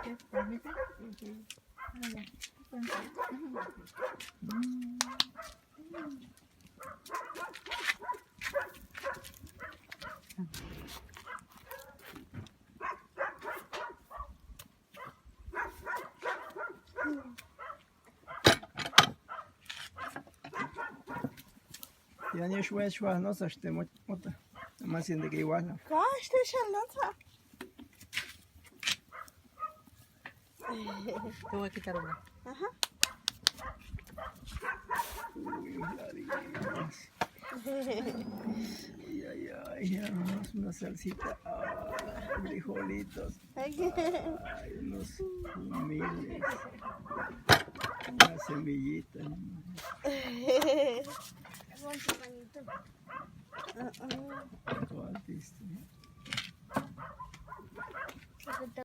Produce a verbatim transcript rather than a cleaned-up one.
¿Qué? ¿Permite? Ujú. Ah, ya. Yani shwa shwa no sa shte mo mota. Más siente que igual. Gosh, te shalota. Te voy a quitar una. Ajá. Uy, la Dios. Ay, ay, ay, hermanos, una salsita. Ah, frijolitos. Ay, unos humildes. Una semillita. ¿Cuál viste?